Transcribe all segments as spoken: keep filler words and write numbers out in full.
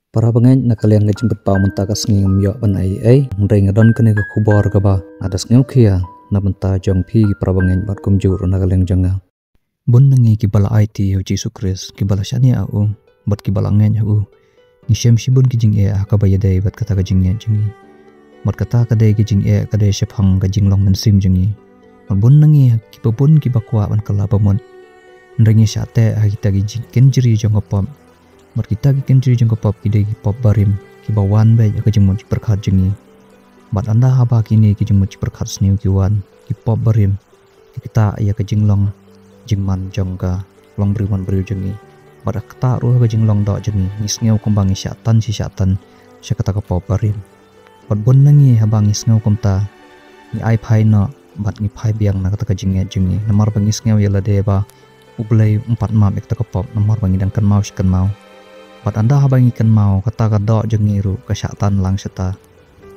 Para bangeit, na ka liang ka jingpynpaw mynta ka sngi ngam ïoh ban ai ei, hynrei nga don kane ka khubor kaba nga da sngewkhia na bynta jong phi ki para bangeit bad kumjuh ruh na ka liang jong nga. Bun na ngi kiba la aiti ha u Jisu Khrist, kiba la shaniah ha u bad kiba la ngeit ha u, ngi shem shibun ki jingeh ha kaba ïadei bad kata ka jingngeit jong ngi. Bad kata ka dei ka jingeh, ka dei shaphang ka jinglong mynsiem jong ngi. Bad bun na ngi kiba bun kiba kwah ban kylla bamut, hynrei ngi shah teh ha kita ki jingkynjri jong ka pop. Bad kita ki kynjri jong ka pop ki dei ki pop barim kiba wan beit ïa ka jingmut jingpyrkhat jong ngi. Bad ynda haba kine ki jingmut jingpyrkhat sniew ki wan, ki pop barim ki ktah ïa ka jinglong jingman jong ka longbriew manbriew jong ngi. Bad ka ktah ruh ka jinglong doh jong ngi, ngi sngew kumba ngi shah tan shi shah tan sha kata ka pop barim. Bad bun na ngi haba ngi sngew kumta, ngi ai phai noh bad ngi phai biang na kata ka jingngeit jong ngi, namar ba ngi sngew ïa lade ba U Blei um pat map ïa kata ka pop, namar ba ngi dang kynmaw shi kynmaw. Bad ynda haba ngi kynmaw, kata ka doh jong ngi ruh ka shah tan lang shata.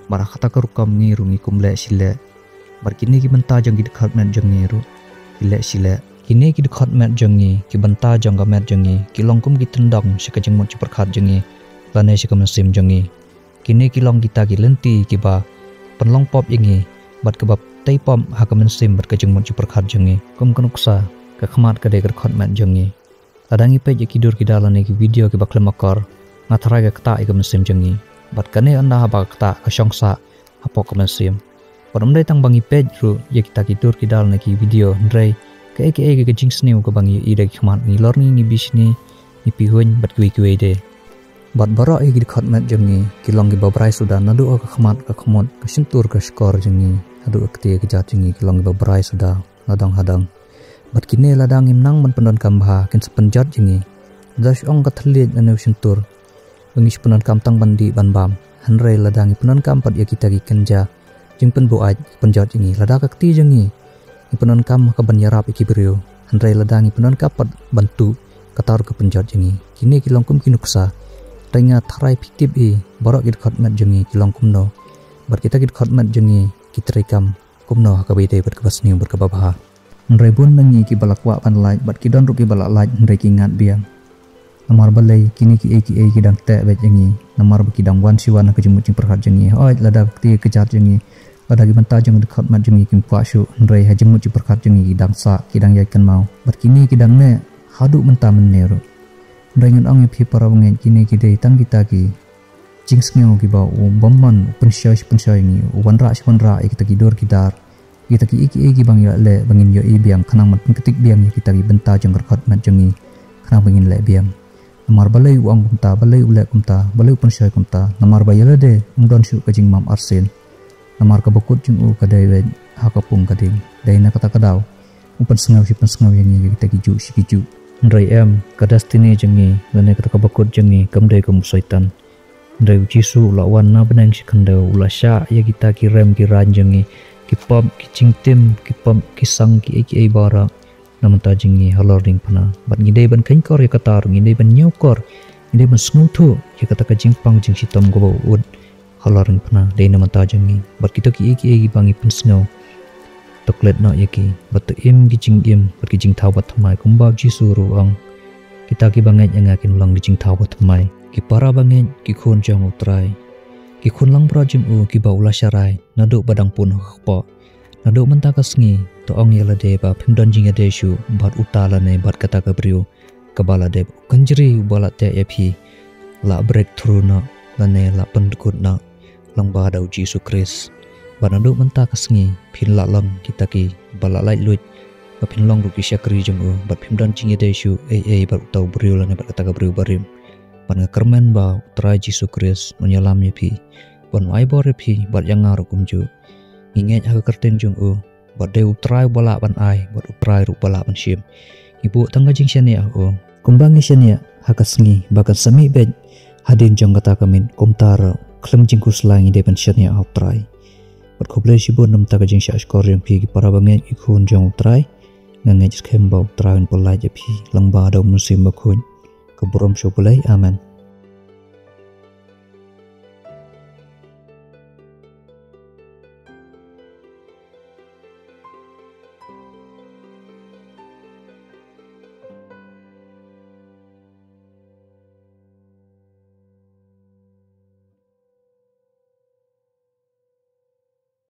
Bad ha kata ka rukom ngi ruh ngi kum leh shi leh. Bad kine ki bynta jong ki dkhot met jong ngi ruh ki leh shi leh. Kine ki dkhot met jong ngi, ki bynta jong ka met jong ngi, ki long kum ki tyndong sha ka jingmut jingpyrkhat jong ngi lane sha ka mynsiem jong ngi. Kine ki long kita ki lynti kiba pynlong pop ïa ngi bad kiba tei pop ha ka mynsiem bad ka jingmut jingpyrkhat jong ngi. Kum ka nuksa, ka khmat ka dei ka dkhot met jong ngi. Lada ngi peit ïa ki dur ki dar lane ki video kiba khlem akor, nga tharai ka ktah ïa ka mynsiem jong ngi. Bad kane ynda haba ka ktah, ka shong sah hapoh ka mynsiem. Bad ym dei tang ba ngi peit ruh ïa kita ki dur ki dar lane ki video, hynrei kaei kaei ka jingsniew kaba ngi ïohi da ki khmat, ngi lorni, ngi bishni, ngi pihuiñ bad kiwei kiwei de. Bad baroh ïa ki dkhot met jong ngi ki long kiba brai suda, naduh ka khmat, ka khmut, ka shyntur, ka shkor jong ngi, haduh ka kti ka kjat jong ngi ki long kiba brai suda nadong hadong. Bad kine lada ngim nang ban pyndonkam bha, kin sa pynjot jong ngi. Lada shu ong ka thylliej lane u shyntur ba ngi shu pyndonkam tang ban dih ban bam, hynrei lada ngi pyndonkam pat ïa kita ki kynja jingpynbuaid, pynjot jong ngi. Lada ka kti jong ngi ngi pyndonkam ha kaban ïarap ïa ki briew, hynrei lada ngi pyndonkam pat ban tuh, kata ruh ka pynjot jong ngi. Kine ki long kum ki nuksa. Hynrei nga tharai phi tip hi, baroh ki dkhot met jong ngi ki long kumno. Bad kita ki dkhot met jong ngi ki treikam kumno ha kaba ïadei bad kaba sniew bad kaba bha. Hynrei bun na ngi kiba la kwah ban lait, bad ki don ruh kiba la lait hynrei ki ngat biang. Namar balei? Kine kiei kiei ki dang teh beit ïa ngi, namar ba ki dang wan shi wan ha ka jingmut jingpyrkhat jong ngi. Hooid, lada ka kti ka kjat jong ngi, lada ki bynta jong ka dkhot met jong ngi kim kwah shuh, hynrei ha jingmut jingpyrkhat jong ngi ki dang sah, ki dang ïai kynmaw. Bad kine ki dang neh haduh mynta mynne ruh. Hynrei ngan ong ïa phi para bangeit, kine ki dei tang kita ki jingsngew kiba u bymman, u pynshoi shi pynshoi ïa ngi, u wanrah shi wanrah ïa kita ki dur ki dar, kita kiei kiei kiba ngi la leh ba ngin ïohi biang, khnang ban pynktik biang ïa kita ki bynta jong ka dkhot met jong ngi, khnang ba ngin leh biang. Namar balei u ong kumta, balei u leh kumta, balei u pynshoi kumta? Namar ba ïa lade um don shuh ka jingmap arsien. Namar ka bakut jong u ka dei beit ha ka pung ka ding. Dei na kata ka daw u pynsngew shi pynsngew ïa ngi ïa kita ki juh shi ki juh. Hynrei em, ka destiny jong ngi lane kata ka bakut jong ngi kam dei kum u Soitan. Hynrei u Jisu u la wan na bneng shi khyndew, u la shah ïa kita ki rem ki raiñ jong ngi, ki pop, ki jingtim, ki pop, ki sang, kiei kiei baroh na bynta jong ngi halor diengphna. Bad ngi dei ban kheiñkor ïa kata ruh, ngi dei ban ñiewkor, ngi dei ban sngewthuh ïa kata ka jingpang jingshitom kaba u ud halor diengphna, dei na bynta jong ngi. Bad kito kiei kiei kiba ngi pynsngew, to klet noh ïa ki, bad to im ki jingim bad ki jingthaw bathymmai, kumba u Jisu ruh u ong, kita kiba ngeit ïa nga kin long ki jingthaw bathymmai. Ki para bangeit, ki khun jong u Trai, ki khun langbrot jong u kiba u la sharai naduh ba dang pun ha ka kpoh. Naduh mynta ka sngi, to ong ïa lade ba phim don jingïadei shuh bad uta lane bad kata ka briew kaba la dep. U kynjri uba la teh ïa phi la breakthrough noh lane la pyndkut noh lyngba da u Jisu Khrist. Bad naduh mynta ka sngi phin lah long kita kiba la laitluid, ba phin long ruh ki shakri jong u, bad phim don jingïadei shuh ei ei bad uta u briew lane bad kata ka briew barim. Bad nga kyrmen ba u Trai Jisu Khrist un ïalam ïa phi, ban ai bor ïa phi bad ïa nga ruh kumjuh. Ngi ngeit ha ka kyrteng jong u, bad dei u Trai uba lah ban ai, bad u Trai ruh uba lah ban shim. Ngi buh tang ka jingshaniah ha u, kumba ngi shaniah ha ka sngi ba kan sa mih beit hadien jong kata ka miet, kumta ruh khlem jingkhuslai ngi dei ban shaniah ha u Trai. Bad khublei shibun na bynta ka jingshah shkor jong phi ki para bangeit, ki khun jong u Trai. Nga ngeit skhem ba u Trai un pynlait ïa phi lyngba da u Mynsiem Bakhuid. Ka burom sha u Blei. Amen.